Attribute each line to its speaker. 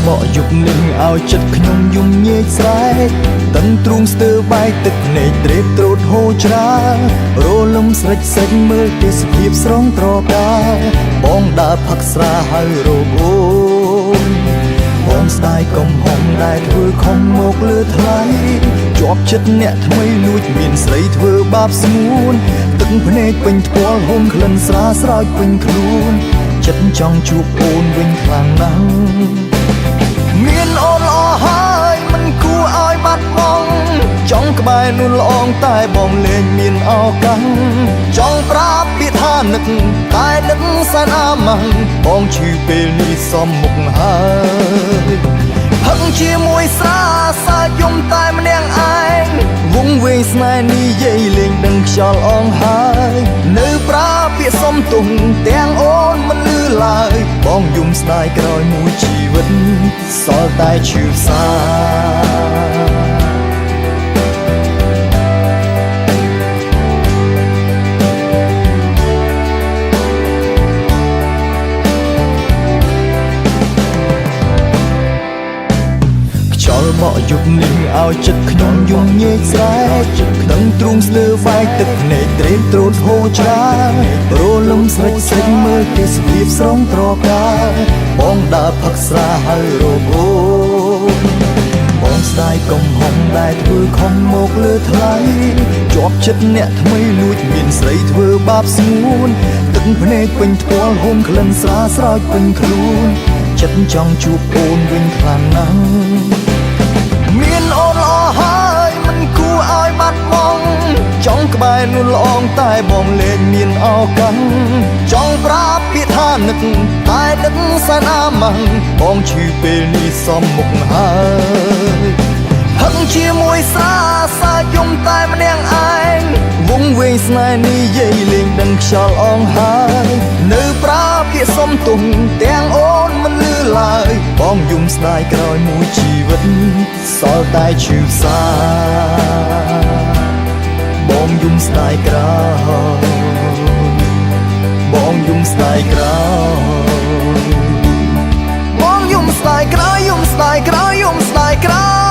Speaker 1: បក់យប់នេះឲ្យចិត្តខ្ញុំយំញែកស្រែកតឹងទ្រូងស្ទើរបែកទឹកភ្នែកត្រេបត្រូតហូរច្រាលរលំស្រេចស្រេចមើលទេសភាពស្រងត្រកាលបងដើរផឹកស្រាហើយរោគអូនបងស្ដាយកំហុងដែលធ្វើខំមកលើថ្លៃជាប់ចិត្តអ្នកថ្មីលួចមានស្រីធ្វើបាបស្ងួនទឹកភ្នែកពេញថ្ពាល់ហូមក្លិនស្រាស្រោចពេញខ្លួនចិត្តចង់ជួបអូនវិញខ្លាំងណាស់មានអូនល្អហើយមិនគួរឲ្យបាត់បង់ចង់ក្បែរនោះល្អងតែបងលែងមានឱកាសចង់ប្រាប់ពាក្យថានឹកតែនឹកសែនអាម៉ាំងបងឈឺពេលនេះសំមុខហើយផឹកជាមួយស្រាសាយំតែម្នាក់ឯងវងវែងស្នេហ៍និយាយលេងដឹងខ្យល់អងហើយនៅប្រាពាក្យសុំទុំទាំងអូនមិនលឺឡើយបងយំស្ដាយក្រោយមួយជីវិតសល់តែឈឺផ្សាខ្យល់បក់យប់នេះឲ្យចិត្តខ្ញុំយំញែកស្រែកដឹងទ្រូងស្ទើរបែកទឹកភ្នែកត្រេកត្រូតហូរច្រាលរលំស្រេចស្រេចមើលទេសភាពស្រងត្រកាលបងដើរផឹកស្រាហើយរោគអូនបងស្ដាយកំហុងដែលធ្វើខំមកលើថ្លៃជាប់ចិត្តអ្នកថ្មីលួចមានស្រីធ្វើបាបស្ងួនទឹកភ្នែកពេញថ្ពាល់ហូមក្លិនស្រាស្រោចពេញខ្លួនចិត្តចង់ជួបអូនវិញខ្លាំងណាស់មានអូនល្អហើយមិនគួរឲ្យបាត់បង់ចង់ក្បែរនោះល្អងតែបងលែងមានឱកាសចង់ប្រាប់ពាក្យថានឹកតែនឹកសែនអាម៉ាំងបងឈឺពេលនេះសំមុខហើយផឹកជាមួយស្រាសាយំតែម្នាក់ឯងវងវែងស្នេហ៍និយាយលេងដឹងខ្យល់អងហើយនៅប្រាពាក្យសុំទុំទាំងអូនមិនលឺឡើយបងយំស្ដាយក្រោយមួយជីវិតសល់តែឈឺផ្សាបងយំស្ដាយក្រោយបងយំស្ដាយក្រោយបងយំស្ដាយក្រោយយំស្ដាយក្រោយយំស្ដាយក្រោ